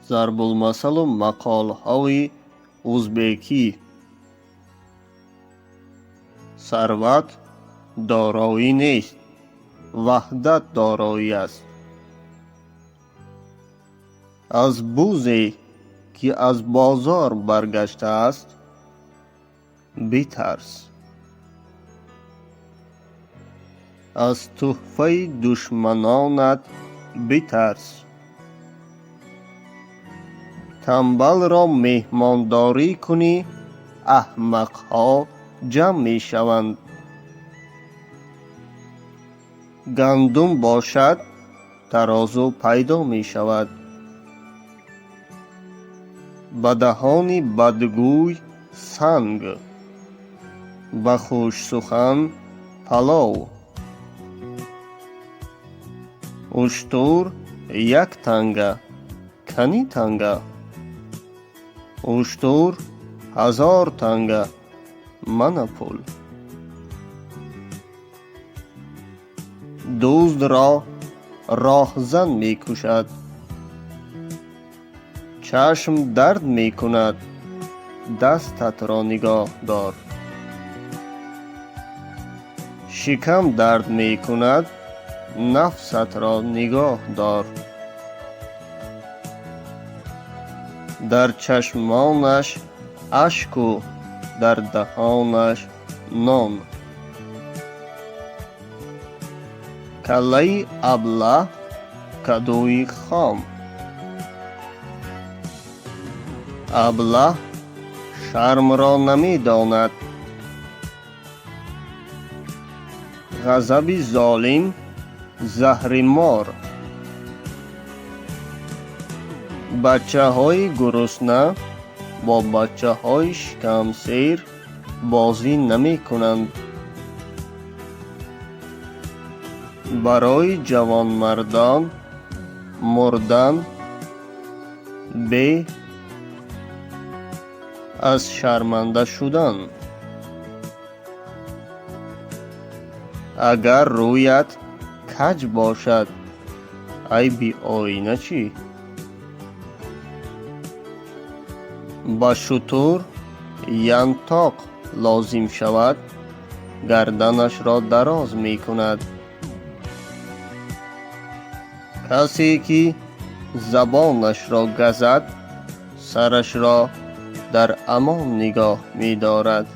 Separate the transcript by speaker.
Speaker 1: Зарбулмасалу мақолҳои узбекӣ. Сарват дороӣ нест, ваҳдат дороӣ аст. Аз бузе, ки аз бозор баргаштааст, битарс. Аз тӯҳфаи душманонат битарс. Тамбалро меҳмондорӣ кунӣ, аҳмақҳо ҷамъ мешаванд. Гандум бошад, тарозу пайдо мешавад. Ба даҳони бадгӯй санг, ба хушсухан палов. Уштур як танга, кани танга? Уштур 1000 танга, мана пул. Дуздро роҳзан мекушад. Чашм дард мекунад, дастатро нигоҳ дор. Шикам дард мекунад, нафсатро нигоҳ дор. Дар чашмонаш ашку дар даҳонаш нон. Каллаи аблаҳ кадуи хом. Аблаҳ шармро намедонад. Ғазаби золим заҳри мор. Бачаҳои гурусна бо бачаҳои шикамсер бозӣ намекунанд. Барои ҷавонмардон мурдан бе аз шарманда шудан. Агар рӯят каҷ бошад, айби оина чӣ? Ба шутур янтоқ лозим шавад, гарданашро дароз мекунад. Касе, ки забонашро газад, сарашро дар амон нигоҳ медорад.